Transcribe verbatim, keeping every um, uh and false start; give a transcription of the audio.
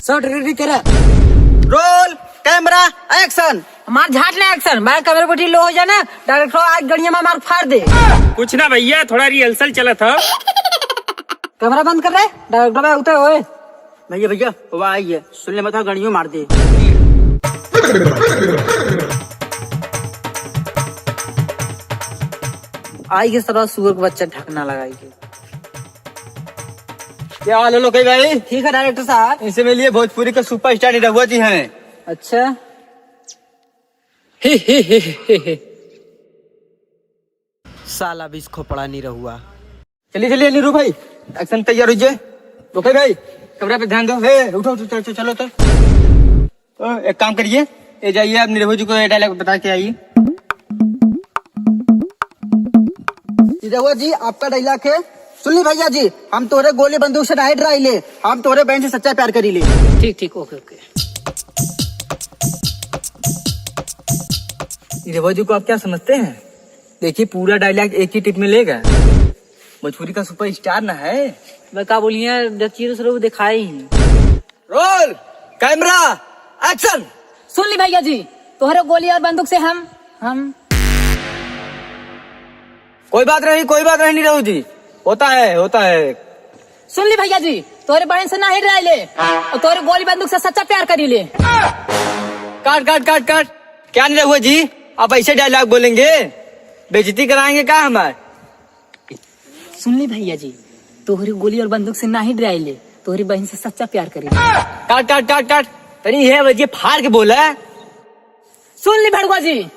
चल, ready तेरा। Roll, camera, action। हमार झाट ना action, मैं camera बैठी लो हो जाना, director आज गड़िया में मार फाड़ दे। कुछ ना भैया, थोड़ा rehearsal चलत ह। Camera बंद कर रे, director भाई उतर ओए। भैया, भैया, वो आई है, सुन ले मत, हाँ, गड़ियों मार दे। आई के सारा सुअर के बच्चा ढकना लगाई के। क्या हाल है लोकई भाई? ठीक है director साहब। इनसे मिलिए, भोजपुरी का superstar निरहुआ जी हैं। अच्छा। साला बीस खोपड़ा निरहुआ। चलिए, चलिए, नीरू भाई, action तैयार हो जाए। लोकई भाई, camera पे ध्यान दो। हे, उठो, उठो, चलो, चलो, चलो। ओ, एक काम करिए, ये जाइए, आप निरहुआ जी को ये dialogue बता के आइए। निरहुआ जी, आपका dialogue है। सुन ली भैया जी, हम तोरे गोली बंदूक से नाहीं डराइले, हम तोरे बहन से सच्चा प्यार करीले। ठीक, ठीक, OK, OK। निरहुआ जी को आप क्या समझते हैं? देखिए, पूरा dialogue एक ही take में लेगा। भोजपुरी का superstar ना है। मैं का बोलिए, जब चीर से लोग दिखाए ही। Roll, camera, action। सुन ली भैया जी, तोहरे गोली और बंदूक से हम, हम कोई बात नहीं, कोई बात नहीं, निरहू जी, होता है, होता है। सुन ली भैया जी, तोहरे बहन से नाहीं डराइले और तोहरे गोली बंदूक से सच्चा प्यार करीले। Cut, cut, cut, cut। क्या निरहुआ जी, आप ऐसे dialogue बोलेंगे? बेइज्जती कराएंगे का हमार? सुन ली भैया जी, तोहरी गोली और बंदूक से नाहीं डराइले, तोहरी बहन से सच्चा प्यार करीले। Cut, cut, cut, cut। तनी है वजह फाड़ के बोला। सुन ली भड़ुआ जी।